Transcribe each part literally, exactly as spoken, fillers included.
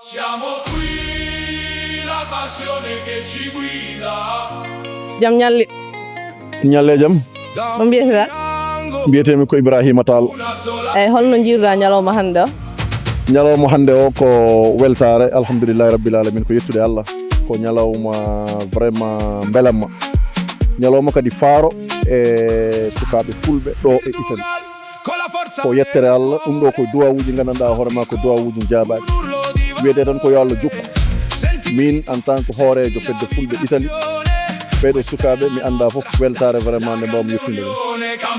Siamo qui, la passione che ci guida. Jam ñalli. Ñalle jam. No mbiyetee-ɗaa? Mbiyetee-mi ko Ibrahima Tall. Eyi, holno njiiru-ɗaa ñalawma hannde o? Ñalawma hannde o ko weltaare, alhamdulillahi rabbil alamin, ko yettude Allah. Ko ñalawma vraiment mbelamma. Ñalawma kadi faaro e sukaaɓe fulɓe ɗo e Italie. Ko yettere Allah, ɗum ɗo ko duwawuuji nganndanɗaa hoore ma ko duwawuuji jaabaaɗi. Wiyetee tan ko yo Allah jokku. Min en tant que hooreejo fedde fulɓe Italie, ɓeeɗo sukaaɓe mi anndaa fof weltaare vraiment nde mbawmi yettude ɗum.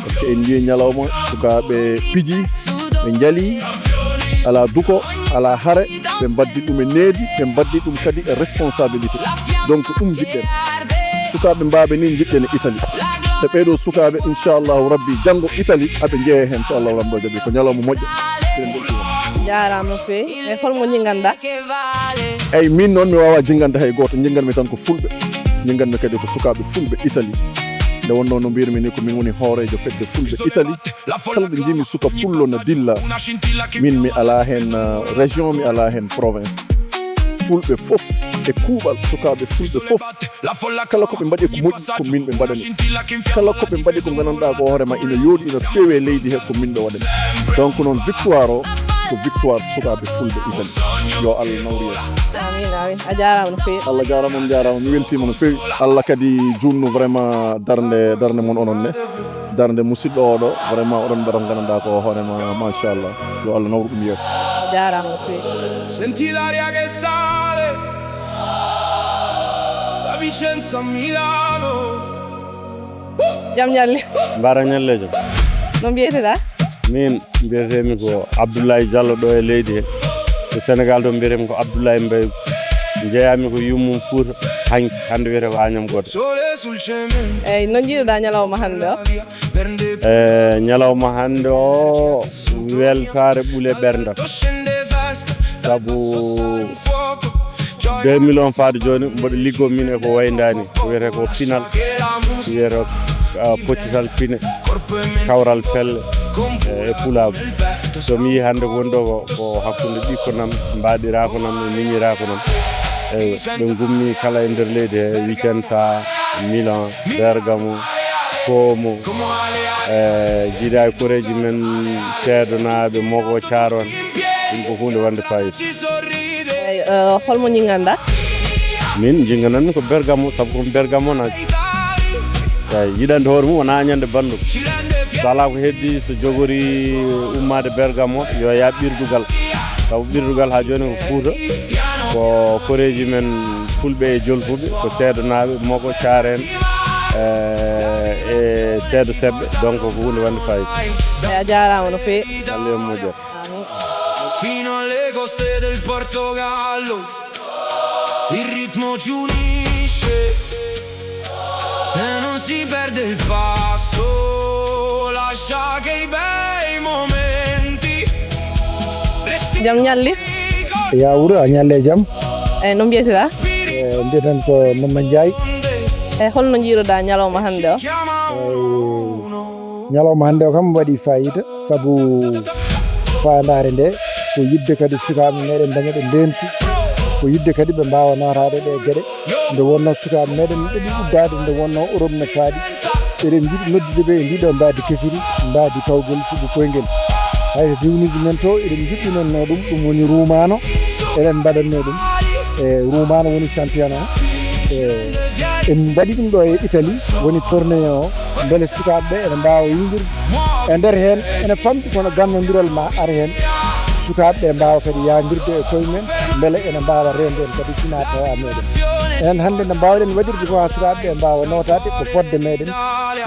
Parce que en njii ñalawma sukaaɓe piji, ɓe njali, alaa duko, alaa hare, ɓe mbaddi ɗum e needi, ɓe mbaddi ɗum kadi e responsabilité. Donc ɗum njiɗɗen. Sukaaɓe mbaaɓe ni njiɗɗen e Italie. Te ɓeeɗo sukaaɓe inchallahu rabbi janngo Italie aɓe njeeya heen inchallahu rabbi o jaɓi ko ñalawma moƴƴo. Eɗen mbeltii. Jaaraama no feewi. E holmo njinganɗaa? Eyi min noon mi waawaa jinngande hay gooto, jinnganmi tan ko fulɓe, jinnganmi kadi ko sukaaɓe fulɓe Italie. Nde wonnoo no mbiyirmi ni ko min woni hooreejo fedde fulɓe Italie. Kala ɗo njiimi suka pullo na dilla, min mi alaa heen uh, région, mi alaa heen province. Fulɓe fof e kuuɓal sukaaɓe fulɓe fof, kala ko ɓe mbaɗi ko moƴƴi ko min ɓe mbaɗani. Kala ko ɓe mbaɗi ko nganndanɗaa ko hoore ma ina yooɗi, ina feewi e leydi he ko min ɓe waɗani. Donc noon victoire o ko victoire sukaaɓe fulɓe Italie. Yo Allah nawru yeeso. Amin, amin. A jaaraama no feewi. Allah jaaraama, on jaaraama, mi weltiima no feewi. Allah kadi juutnu vraiment darnde darnde mon onon ne. Darnde musidɗo oɗo vraiment oɗon mbaɗa ko nganndanɗaa ko hoore ma machallah. Yo Allah nawru ɗum yeeso. A jaaraama no feewi. Senti l'aria che sale da Vicenza a Milano. Jam ñalli. Mbaɗaa ñalleejo. No mbiyetee-ɗaa? Min mbiyetee-mi ko Abdoulaye Diallo ɗo e leydi he. E Sénégal to mbiyetee-mi ko Abdoulaye Mbaye. Njeyaa-mi ko yummum Fuuta hanki, hannde wiyetee ko Agnam Godé. Eyi, no njiiru-ɗaa ñalawma hannde o? E ñalawma hannde o weltaare ɓuule ɓerndam. Sabu deux mille un faade jooni mboɗo liggoo min e ko wayndani ko wiyetee ko pinal, wiyetee uh, pottital pine, kawral pelle e pulaagu. So mi yii hannde ko woni ɗo ko hakkunde ɓikkon am, mbaɗiraakon am e miñiraakon am. Eyi, ɓe ngummi kala e nder leydi he, Vicenza, Milan, Bergamo, Como, e jiidaa e koreeji men seedonaaɓe mogo caaron. Ɗum ko huunde wonde fayida. Eyi, holmo njinganɗaa? Min njingananmi ko Bergamo, sabu ko Bergamo na eyi, yiɗande hoore mum wonaa añande banndum. So alaa ko heddii, so jogorii ummaade Bergamo, yo yaah Ɓirdugal. Sabu Ɓirdugal haa jooni ko Fuuta, ko koreeji men Fulɓe e Jolfuɓe, ko seedonaaɓe, mogo, caareen e seedo seɓɓe. Donc ko huunde wonde fayida. Eyi, a jaaraama no feewi. Allah yo moƴƴere. Amin. Fino alle coste del Portogallo, il ritmo ci unisce e non si perde il passo. Lascia che i bei momenti restino Jam ñalli. Ya wuro, a ñalle jam. Eyi, no mbiyetee-ɗaa? E mbiyeten ko Mamma Ndiaye. Eyi, holno njiiru-ɗaa ñalawma hannde o? Ñalawma hannde o kam waɗi fayida, sabu faandaare nde ko yiɗde kadi sukaaɓe meɗen ndaña ɓe ndeentu, ko yiɗde kadi ɓe mbaawa nootaade ɗe geɗe. Nde wonnoo sukaaɓe meɗen ɓe ɗi uddaade, nde wonnoo Europe ne faaɗi. Eɗen njiɗi noddude ɓe e ndiɗo mbaadi kesiri, mbaadi kawgel sugu koyngel. Hay so diwnuuji men to, eɗen njuɓɓinannoo ɗum, ɗum woni ruumaano. Eɗen mbaɗannoo ɗum e ruumaano woni championnat. E en mbaɗi ɗum ɗo e Italie, woni tournée o, mbele sukaaɓe ɓe ene mbaawa yilndirde. E nder heen ene famɗi, kono gannondiral ma ar heen, sukaaɓe ɓe mbaawa kadi yaajirde e koye men, mbele ene mbaawa reende en kadi fina tawa meɗen. Enen hannde nde mbaawɗen waɗirde ko haa sukaaɓe ɓe mbaawa nootaade ko fodde meɗen,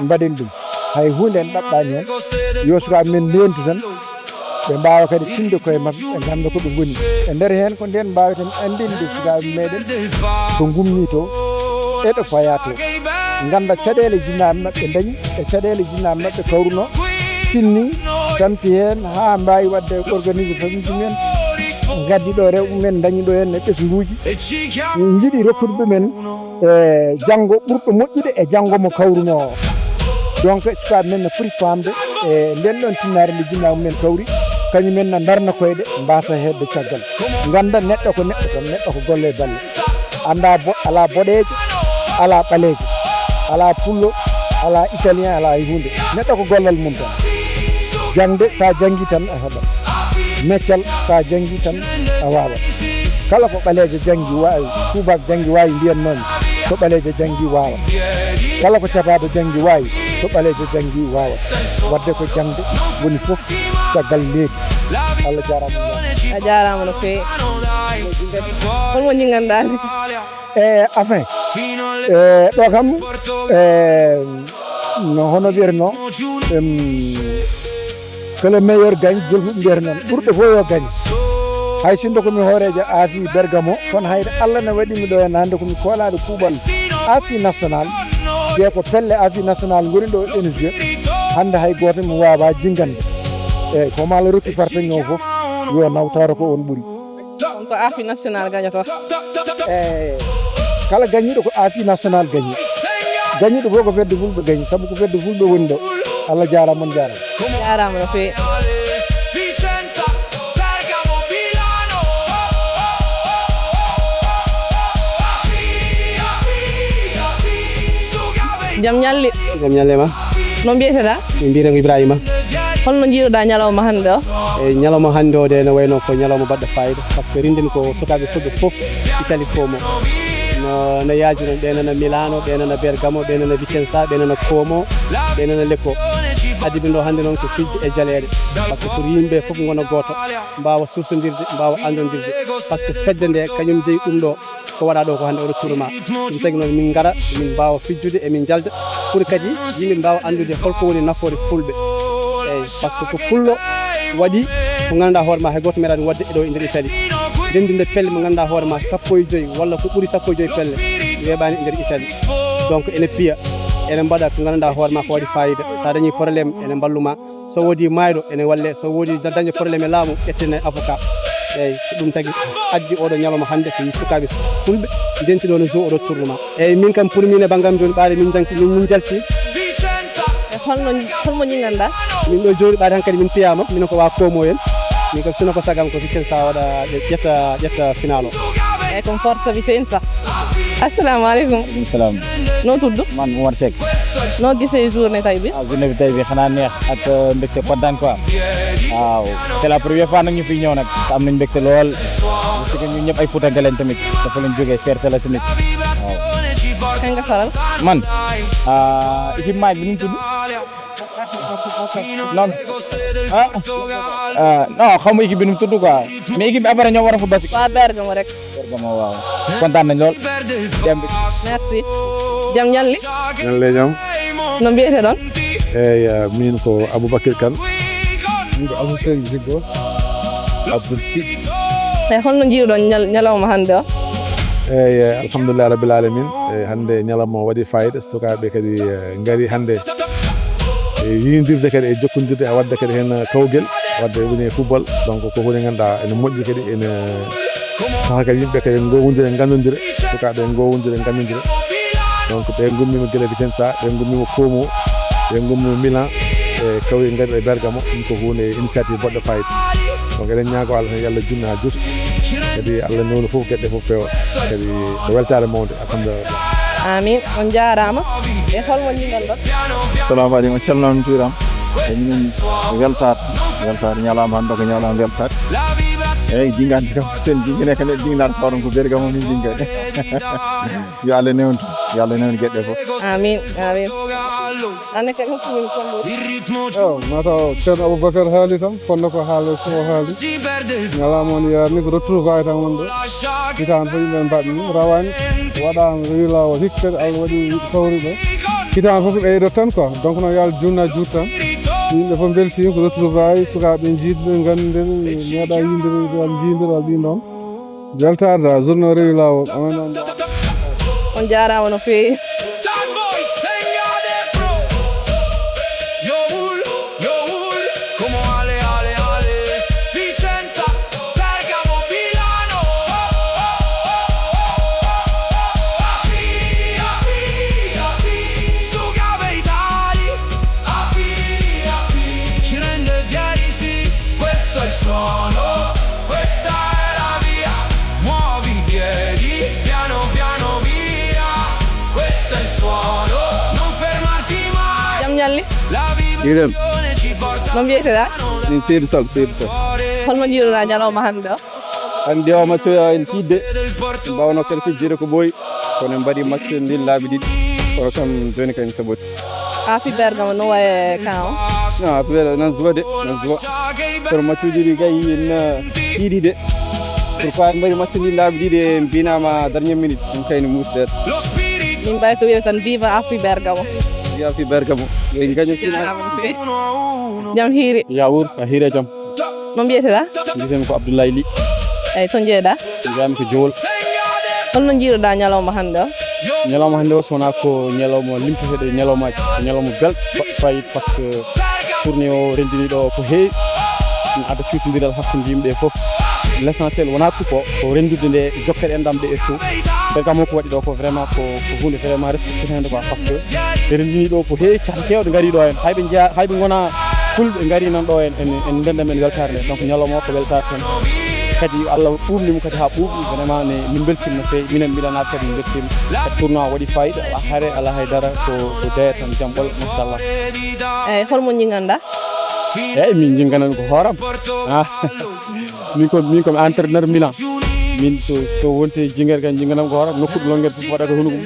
mbaɗen ɗum. Hay huunde en ɗaɓɓaani heen, yo sukaaɓe men ndeentu tan, ɓe mbaawa kadi tinde koye maɓɓe, ɓe ngannda ko ɓe ngoni. E nder heen ko ndeen mbaaweten anndinde sukaaɓe meɗen to ngummi to e ɗo fayaa to. Ngannda caɗeele jinnaaɓe maɓɓe ndañi e caɗeele jinnaaɓe maɓɓe kawruno, tinni, tampi heen haa mbaawi waɗde organisé famille mumen, ngaddi ɗo rewɓe men, ndañi ɗo heen e ɓesnguuji. Min njiɗi rokkude ɗumen e janngo ɓurɗo moƴƴude e janngo mo kawrunoo o. Donc sukaaɓe men no foti faamde e nden ɗon tinnaare nde jinnaaɓe men kawri. Kañumen na ndarna koyɗe, mbaasa heedde caggal. Ngannda neɗɗo ko neɗɗo tan, neɗɗo ko golle e balle. Annda bo-, alaa boɗeejo, alaa ɓaleejo, alaa pullo, alaa italien, alaa e huunde. Neɗɗo ko gollal mum tan. Jaŋde, so a janngii tan, a heɓat. Meccal, so a janngii tan, a waawat. Kala ko ɓaleejo janngi, waawi, tuubaak janngi, waawi, mbiyan noon, so ɓaleejo janngi, waawat. Kala ko capaado janngi, waawi, so ɓaleejo janngi, waawat. Waɗde ko jaŋde woni fof caggal leydi. Allah jaaraama. A jaaraama no feewi. Holmo njinganɗaa nde? E, enfin, e, ɗo kam, e, no hono wiyatnoo, em, que le meilleur gagne, Jolfuɓe mbiyata noon, ɓurɗo fof yo gagne. Hay sinno ko mi hooreejo Afi Bergamo, kono hayde Allah ne waɗi mi ɗo hannde ko mi koolaaɗo kuuɓal Afi National. Te ko pelle Afi National ngoni ɗo ene fiya. Hannde hay gooto mi waawaa jinngande. Eeyi, ko maa Allah rokki fartaŋŋe o fof, yo nawtaaro ko oon ɓuri. Ko Afi National gañoto. Eeyi, kala gañiiɗo ko Afi National gañi. Gañiiɗo fof ko fedde Fulɓe gañi, sabu ko fedde Fulɓe woni ɗo. Allah jaaraama, on jaaraama. Jaaraama no feewi. Jam ñalli. Jam ñalle ma. No mbiyeteɗaa? Min mbiyetee ko Ibrahima. Holno njiiruɗaa ñalawma hannde o? E ñalawma hannde o de, ene wayno ko ñalawma baɗɗo fayida, parce que rinndin ko sukaaɓe fulɓe fof Italie koomo. No, no yaaji noon, ɓe nana Milano, ɓe nana Bergamo, ɓe nana Vicenza, ɓe nana Como, ɓe nana Lecco. Addi ɓe ɗo hannde noon ko fijde e jaleeɗe, parce que pour yimɓe fof ngona gooto, mbaawa suusondirde, mbaawa anndondirde, parce que fedde nde kañum jeyi ɗum ɗo. Ko waɗaa ɗo ko hannde oɗo tournoi. Ɗum tagi noon min ngara, min mbaawa fijjude, e min njalda, pour kadi yimɓe mbaawa anndude holko woni nafoore fulɓe. Eeyi, parce que ko fullo waɗi ko nganndanɗaa hoore ma, hay gooto meeɗaani waɗde e ɗo e nder Italie. Ndenndinde pelle mo nganndanɗaa hoore ma, sappo e joy walla ko ɓuri sappo e joy pelle weeɓaani e nder Italie. Donc, ene piya, ene mbaɗa ko nganndanɗaa hoore ma ko waɗi fayida. So a dañii problème, ene mballu ma. So woodi maayɗo, ene walle. So woodi da-, dañɗo problème e laamu, ƴettene avocat. Eeyi, ko ɗum tagi addi oɗo ñalawma hannde, ko sukaaɓe fulɓe ndenti ɗo no joue oɗo tournoi. Eeyi, min kam, pour min e banngal am jooni, ɓaade min janki, min, min jalti. E holno, holmo ñiŋanɗaa? Min ɗo jooni, ɓaade hankadi min piyaama, min ko waa Como en. Min kam, sino ko sagam ko Vicenza waɗa, ƴe-, ƴetta, ƴetta final o. Eeyi, ko forza Vicenza. Assalamu aleykum. Aleykum salam. Noo tudd? Man Oumar Seck. Noo gisee journée tay bi? Ah, journée bi tay bi xanaa neex ak, euh, mbégte, kontaan quoi. Waaw, c'est la première fois nag ñu fi ñëw nag. Te am nañ mbégte lool. Parce que ñun ñëpp ay Fuutanke lañ tamit. Dafa lañ jógee, fierté la tamit. Waaw. Kan nga faral? Man, ah, équipe maay bi nu mu tudd? Non. Ah. Ah, non, xaw ma équipe bi nu mu tudd quoi. Mais équipe bi après ñoo war a football si. Waa Bergamo rek. Bergamo, waaw. Kontaan nañ lool. Dem bi. Merci. Jam ñalli. Ñalli jam. No mbiyete ɗon? Eeyi, eh, min ko Aboubacry Kane. Min ko Abdou Seydi Jiggo. Abdou Sy. E holno njiiruɗon ñal-, ñalawma hannde o? Eeyi, eh, alhamdulillahi rabbil alamin. Eh, hannde ñalawma o waɗi fayida. Sukaaɓe kadi, eh, ngari hannde e yiindirde kadi, e jokkondirde, e waɗde kadi heen kawgel, waɗde woni e football. Donc, ko huunde ngannduɗaa ene moƴƴi kadi, ene saha kadi yimɓe kadi ngowondira, nganndondira, sukaaɓe ngowondira, nganndondira. Donc, ɓe ngummiima gila Vicenza, ɓe ngummiima Como, ɓe ngummiima Milan, e kawri ngari e Bergamo. Ɗum ko huunde initiative boɗɗo fayida. Donc, eɗen ñaago Allah tan, yo Allah junnu haa juuta. Kadi Allah newnu fof, geɗe fof pewa. Kadi ko weltaare mawnde. Alhamdulillah. Amin. On jaaraama. E holmo njiiɗon ɗon? Assalamu aleykum. On calminaama, on njuuraama. E minen weltaare, weltaare ñalawma hannde ko ñalawma weltaare. Eeyi, jinngande kam, so en jinngine kam, neɗɗo jinnginaade hoore mum ko Bergamo min jinngani. Yo Allah newnu, yo Allah newnu geɗe fof. Amin, amin. Aan ne kadi, hokku min konngol. Ewa, mataw Ceerno Aboubacar haali tan, kono ko haali fof o haali. Ñalawma on yaarni ko retrouvaille tan woni ɗo. Hitaande fof yimɓe mbaɗni, rawaani, waɗaama rewi laawol hikka kadi Allah waɗi kawri ɓe. Hitaande fof ko ɓeydoto tan quoi. Donc noon yo Allah junnu haa juuta tan. Yimɓe fof mbeltiima, ko retrouvaille, sukaaɓe njiidɓe, nganndiri, meeɗaa yiindirde, walla njiindir, walla ɗin ɗon. Weltaare da, journée o rewi laawol. Amen, amen. On jaaraama no feewi. Iɗen. No mbiyeteɗaa? Min Seydou Sall, Seydou Sall. Holno njiiruɗaa ñalawma hannde o? Hannde o, maccoya en tiiɗde. Mbawno kadi fijjude ko ɓooyi. Kono en mbaɗi match ndin laabi ɗiɗi. Kono kam jooni kadi sabooti. Afi Bergamo no waye kan o? No, Afi Bergamo nan zuwa de, nan zuwa. Kono matchuji ɗi kay en, eh, tiiɗi de. Pourquoi en mbaɗi match ndin laabi ɗiɗi en mbinama dernière minute? Ɗum kay no muusde. Min mbay ko wiya tan viva Afi Bergamo. Viva Afi Bergamo. Yo en gaño final. Jam hiiri. Yawur, a hiiri e jam. No mbiyeteɗaa? Mbiyetemi ko Abdoulaye Ly. Eyi, to njeeɗaa? Mbiyami ko Jowol. Holno njiiruɗaa ñalawma hannde o? Ñalawma hannde o, so wonaa ko ñalawma limteteɗo e ñalawmaaji, ko ñalawma belɗo, baɗɗo fayida, par ce que tournée o renndini ɗo ko heewi. Ina adda cuutondiral hakkunde yimɓe fof. L'essentiel wonaa ko, ko, ko renndude nde, jokkere enɗam ɗe e tout. Bergamo ko waɗi ɗo ko vraiment ko, ko huunde vraiment respecté hannde quoi, par ce que ɓe renndini ɗo ko heewi, cakɗe keewɗe ngarii ɗo en. Hay ɓe njeya, hay ɓe ngonaa fulɓe ngarii nan ɗo en, en, en ndendam en weltaare nde. Donc ñalawma o ko weltaare tan. Kadi yo Allah ɓuuɓnu mo kadi haa ɓuuɓi. Vraiment ne min mbeltiima no feewi. Minen Milanaaɓe kadi min mbeltiima. Kadi tournoi o waɗi fayida, alaa hare, alaa hay dara, ko, ko jaya tan, jam ɓolo, machallah. Eyi, holmo njinganɗaa? Eyi, min njinganan ko hooram. Ah. Min ko, min ko mi entraîneur Milan. Min so, so wonti jingere kan jinganam ko hoore, nokku ɗo longere fof waɗata ko hunukam.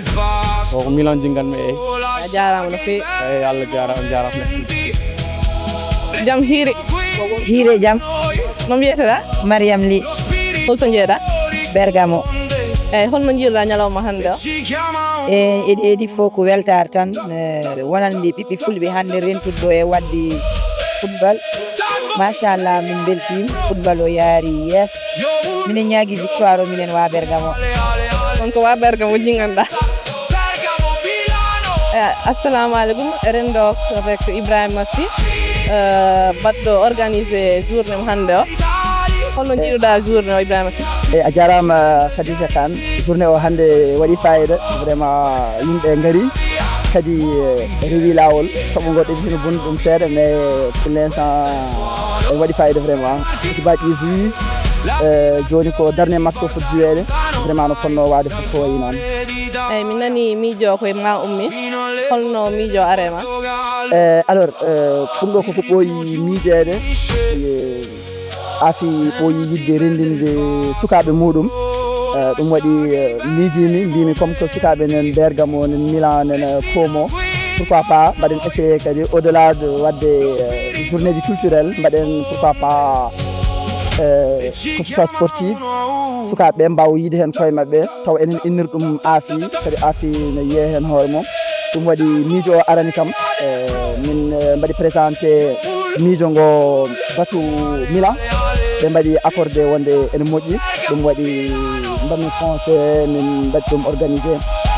O ko Milan jinganmi, eyi. A jaaraama no feewi. Eyi, Allah jaaraama, on jaaraama. Jam hiiri. Hiiri jam. No mbiyeteɗaa? Mariam Ly. Holto njeeɗaa? Bergamo. Eyi, holno njiiruɗaa ñalawma hannde o? E, eɗi, eɗi fof ko weltaare tan, e, wonande ɓiɓɓe fulɓe hannde rentude ɗo e waɗde football. Machallah, min mbeltiima, football o yaari yeeso. Minen ñaagi victoire o, minen waa Bergamo. On ko waa Bergamo jinganɗaa. Eh, assalamu alaikum, eɗen ɗo avec Ibrahima Sy, eh, baɗɗo organisé journée mo hannde o. Holno njiiruɗaa journée o, Ibrahima Sy? E a jaaraama, Khadija Kane. Journée o hannde waɗi fayida, vraiment yimɓe ngari, kadi, eh, rewi laawol, toɓo ngo ɗeɓi hino boni ɗum seeɗa, mais pour l'instant en waɗi fayida vraiment. Équipage ɗi joué, eh, jooni ko dernier match o foti joueede, vraiment no fotnoo waade fof ko wayi noon. Eyi, mi nani miijo ko e ma ummi, holno miijo ari e ma? Eh, alors, eh, ɗum ɗo koko ɓooyi miijeede, eh, Afi ɓooyi yiɗde renndinde sukaaɓe muuɗum. Eh, ɗum waɗi, eh, miijiimi, mbiimi comme que sukaaɓe nen Bergamo, nen Milan, nen, eh, Como, pourquoi pas mbaɗen essayé kadi au-delà de waɗde, eh, journée ji culturelle, mbaɗen pourquoi pas, eh, que ce soit sportif, sukaaɓe ɓe mbaawa yiide heen koye maɓɓe. Taw enen innir ɗum Afi, kadi Afi no yiyee heen hoore mum. Ɗum waɗi miijo o arani kam, eh, min, eh, mbaɗi présenté miijo ngo batu Milan. Ɓe mbaɗi accordé wonde ene moƴƴi. Ɗum waɗi mbaɗmi conseillé, min mbaɗi ɗum organisé.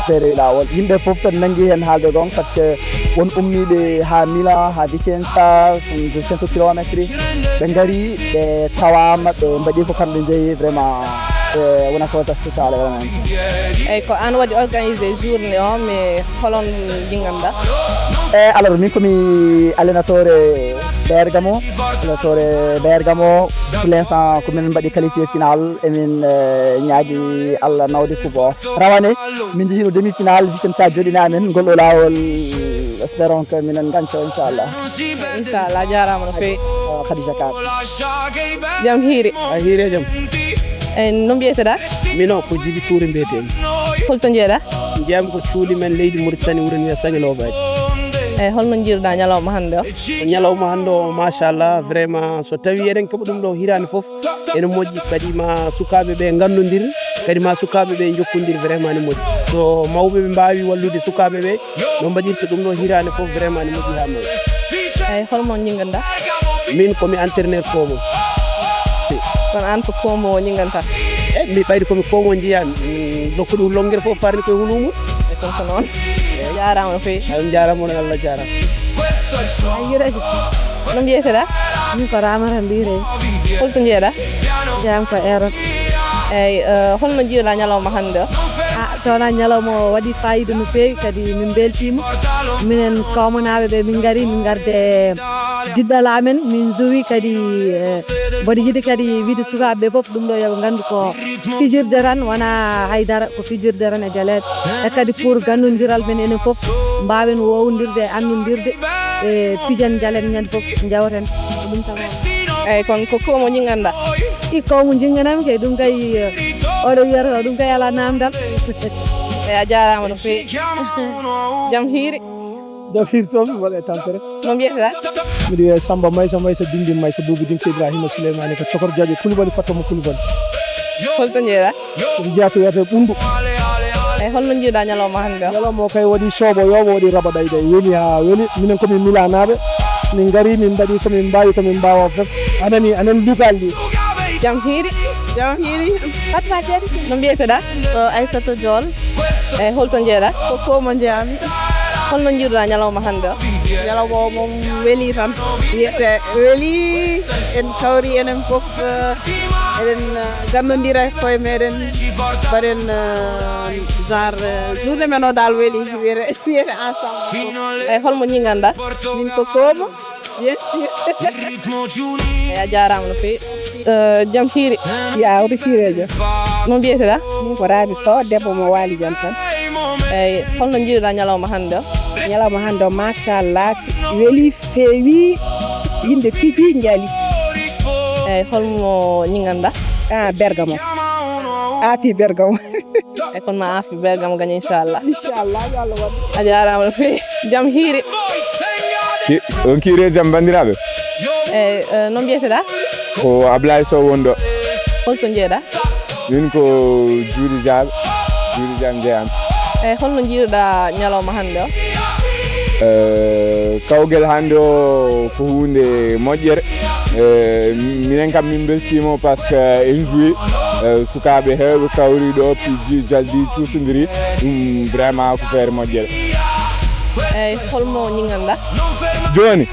Feere laawol. Yimɓe fof tan nangi heen haalde gon, parce que won ummiiɓe haa Milan, haa Vicenza, ɗum deux cents kilomètres. Ɓe ngari, ɓe tawaama, ɓe mbaɗi ko kamɓe njeyi, vraiment, eh, wona ko spécial vraiment. Eyi, ko aan waɗi organisé journée o, mais holon jinganɗaa? Eh, alors, min ko mi allenatore Bergamo, allenatore Bergamo, pour l'instant ko min mbaɗi qualifié final, emin, eh, ñaagi Allah nawde coupe o. Rawane, min njehino demi-finale, Vicenza joɗɗini amen, ngol ɗo laawol, espérons que minen ganco, inchallah. Inchallah, a jaaraama no feewi. Ah, Khadija Ka. Jam hiiri. A hiiri e jam. Eyi, no mbiyeteɗaa? Mino ko Jibi Touré mbiyetemi. Holto njeeɗaa? Njiyam ko cuuɗi men leydi Mauritanie, wuren wiya Saŋe Loobaji. Eyi, holno njiiruɗaa ñalawma hannde o? Ko ñalawma hannde o, machallah, vraiment, so tawi eɗen keɓa ɗum ɗo hiraande fof, ene moƴƴi, kadi ma sukaaɓe ɓe nganndondir, kadi ma sukaaɓe ɓe njokkondir, vraiment ne moƴƴi. So mawɓe ɓe mbaawi wallude sukaaɓe ɓe, no mbaɗirta ɗum ɗo hiraande fof, vraiment ne moƴƴi haa mawɗi. Eyi, holmo njinganɗaa? Min ko mi entraîneur Como. Kono aan ko Como o njingantaa? E mi ɓayri ko mi Como njiyaa, mi nokku ɗum longere fof farni koye hulumu. E kon ko noon. Jaaraama no feewi. A jaaraama, on Allah jaaraama. A hiiri e jam. No mbiyeteɗaa? Min ko Ramata mbiyetee. Holto njeeɗaa? Jam ko Erot. Eyi, eh, holno njiiruɗaa ñalawma hannde o? Ah, so wonaa ñalawma o waɗi fayida no feewi, kadi min mbeltiima. Minen Komonaaɓe ɓe, min ngari, min ngarde diɗɗal amen, min njowi kadi, eh, mboɗo yiɗi kadi wiide sukaaɓe ɓe fof ɗum ɗo yo ɓe nganndu ko fijirde tan, wonaa haydara, ko fijirde tan e jaleeɗe. E kadi pour ganndondiral men enen fof, mbaawen wowondirde e anndondirde. E pijan jalen ñande fof, njawten ko ɗum tan. Eyyi, kono ko koomo ñiŋanɗa? I koomo ñiŋanami kay, ɗum kay, eh, oɗo wiyata ɗum kay alaa namdal. Eyyi, a jaaraama no feewi. Jam hiiri? Jam hiiri toon, mbaɗa e tampere. No mbiyeteɗaa? Miɗo wiyee Samba Maysa, Maysa Dindin, Maysa Buubu Dinki Ibrahima Souleymani ko Cokor Jaaƴe Kulubali, Fattomo Kulubali. Holto njeeɗaa? Miɗo jeyaa to wiyetee Ɓunndu. Eyyi, holno njiiruɗaa ñalawma hannde o? Ñalawma o kay waɗi soobo yooɓo, waɗi raba ɗay ɗay, weli haa weli. Minen ko min Milanaaɓe. Min ngarii, min mbaɗii ko min mbaawi, ko min mbaawaa fof. A nanii, a nanii dugaali ɗi. Jam hiiri? Jam hiiri. Fatma Dieng. No mbiyeteɗaa? Ko Aissatou Diol. Eyyi, holto njeeɗaa? Ko Koomo njeyaami. Holno njiiruɗaa ñalawma hannde o? Ñalawma o moom weli tan. Wiyete weli, en kawri enen fof, eh, eɗen, eh, ganndondira e koye meɗen, mbaɗen, eh, genre, eh, journée men o dal weli, wiyete, wiyete ensemble. Eyyi, holmo ñiŋanɗaa? Min ko Koomo, bien sûr. Eyyi, a jaaraama no feewi. Eh, jam hiiri? Yawde hiireejo. No mbiyeteɗaa? Min ko Rabi Sow, debbo mo Waali Jam tan. Eyyi, holno njiiruɗaa ñalawma hannde o? Ñalawma hannde o, machallah, weli, feewi, yimɓe piji, njali. Eyyi, holmo ñiŋanɗaa? Ah, Bergamo. Afi Bergamo. E kono ma afi Bergamo gaña, inchallah. Inchallah, yo Allah waɗu. A jaaraama no feewi. Jam hiiri? Ki-, on kiire jam, banndiraaɓe? Eyyi, eh, no mbiyeteɗaa? Ko Ablaye Sow woni ɗo. Holto njeeɗaa? Min ko Juuɗe Jaaɓe, Juuɗe Jaaɓe njeyaami. Eyyi, holno njiiruɗaa ñalawma hannde o? Eh, kawgel hannde o ko huunde moƴƴere. Eh, minen kam min mbeltiima par ce que en joué, eh, sukaaɓe heewɓe kawri ɗo, piji, jaldi, cuusondiri. Ɗum vraiment ko feere moƴƴere. Eyyi, holmo ñiŋanɗaa? Jooni,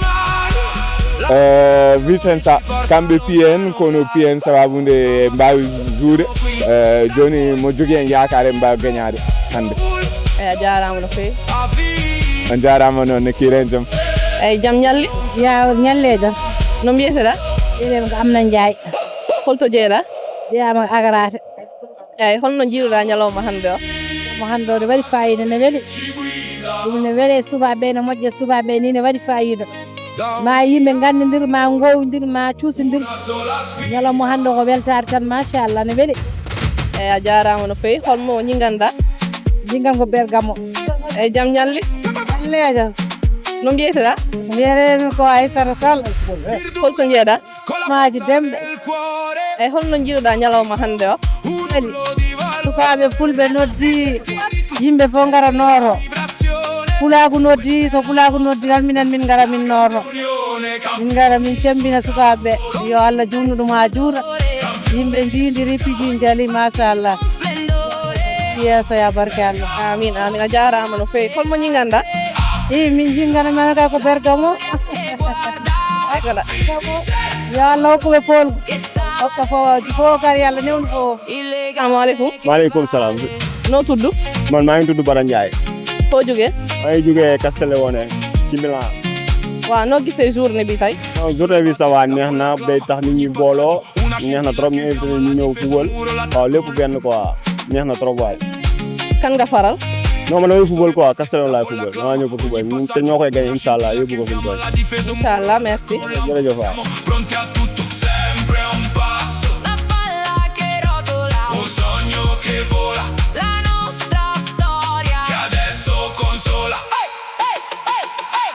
eh, Vicenza, kamɓe piyen, kono piyen sababu nde mbaawi juude. Eh, jooni mo jogii en yaakaare mbaawi gañaade hannde. Eyyi, a jaaraama no feewi. On jaaraama noon, ne kiiren jam. Eyyi, jam ñalli? Ya, ñalleejo. No mbiyeteɗaa? Minen ko Amna Njaay. Holto jeeɗaa? Jeyaama Agarate. Eyyi, holno njiiruɗaa ñalawma hannde o? Mo hannde o ne waɗi faayiida, ne weli. Ɗum ne weli e sukaaɓe, ne moƴƴi e sukaaɓe, ni ne waɗi faayiida. Ma yimɓe nganndindir, ma ngowindir, ma cuusindir. Ñalawma hannde o ko weltaare tan, machallah, ne weli. Eyyi, a jaaraama no feewi. Holmo ñiŋanɗaa? Ñiŋan ko Bergamo. Eyyi, jam ñalli? Ñalleejo. No mbiyeteɗaa? Mbiyeteemi ko Aissata Sall. Holto njeeɗaa? Maaji Demɓe. Eyyi, holno njiiruɗaa ñalawma hannde o? Weli. Sukaaɓe fulɓe noddi, yimɓe fof ngara nooro. Pulaagu noddi, so pulaagu noddi tan, minen min ngara min nooro. Min ngara min cemmbina sukaaɓe. Yo Allah juutnu ɗum haa juuta. Yimɓe njiidiri, piji, njali, machallah. Yeeso ya, barke Allah. Amin, amin. A jaaraama no feewi. Holmo ñiŋanɗaa? I, min ñiŋanami kay ko Bergamo. Ay, koɗa. Yo Allah hokku ɓe poolgu. Hokka fo, fo kadi Allah newnu fo. Assalamu alaikum. Wa alaikum salam. Noo tudd? Man, maa ngi tudd Bada Ndiaye. Foo jóge? Maa ngi jóge Castello woon, ci Milan. Waaw, noo gisee journée bi tey? Non, journée bi, ça va, neex na, day tax nit ñi booloo, neex na trop, ñu invité ñu ñëw football. Waaw, lépp benn quoi, neex na trop waay. Kan nga faral? Non, man damay football quoi, Castello laay football, damaa ñëw pour football. Ñun te ñoo koy gagné, incha allah, yóbbu ko fu mu toll. Incha allah, merci. Jërëjëf waay.